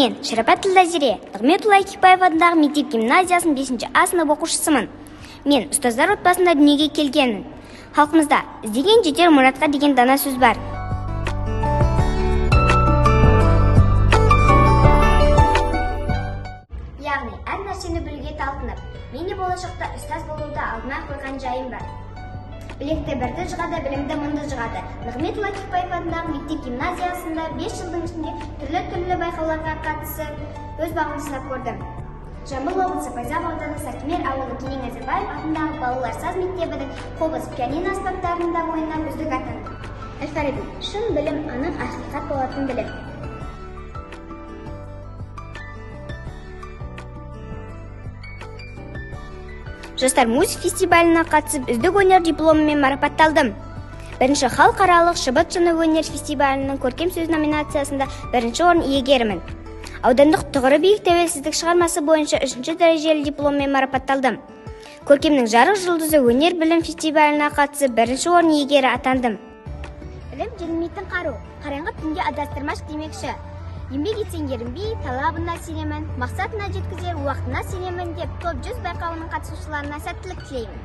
Мен Шарапат Тілдазере, Нығметулла Кипаев атындағы мектеп гимназиясының 5 А сынып оқушысымын. Мен ұстаздар отбасында дүниеге келгенмін. Халқымызда іздеген жетер мұратқа деген дана сөз бар. Яғни, әр нәрсені білуге талпынып, мен де болашақта ұстаз болуды алдыма қойған жайым бар. Білекті бірді жығады, білімді мыңды жығады. Нығметулла Кипаев атындағы мектеп гимназиясында 5 жылдың ішінде түрлі-түрлі байқауларға қатысып, өз бағымды сынап көрдім. Жамбыл облысы Байзақ ауданы Саркемер ауылы Кенен Әзірбаев атындағы балалар саз мектебінің қобыз, пианино аспаптарында ойнап үздік атандым. Әл-Фараби: шын білім анық ақиқат болатын білім. Жастар музыка фестиваліне қатысып, үздік өнер дипломымен марапатталдым. Бірінші халықаралық шыбыт шыны өнер фестивалінің көркем сөз номинациясында бірінші орын иегерімін. Аудандық тұғыры биік тәуелсіздік шығармасы бойынша 3-ші дәрежелі дипломмен марапатталдым. Көркемнің жарық жұлдызы өнер білім фестиваліне қатысып, бірінші орын иегері атандым. Білім жеңілмейтін қару, қараңғы түнде адастырмаш демекші. Еңбек етсең ерінбей, талабына сенемін, мақсатына жеткізер уақытына сенемін деп топ 100 байқауының қатысушыларына сәттілік тілеймін.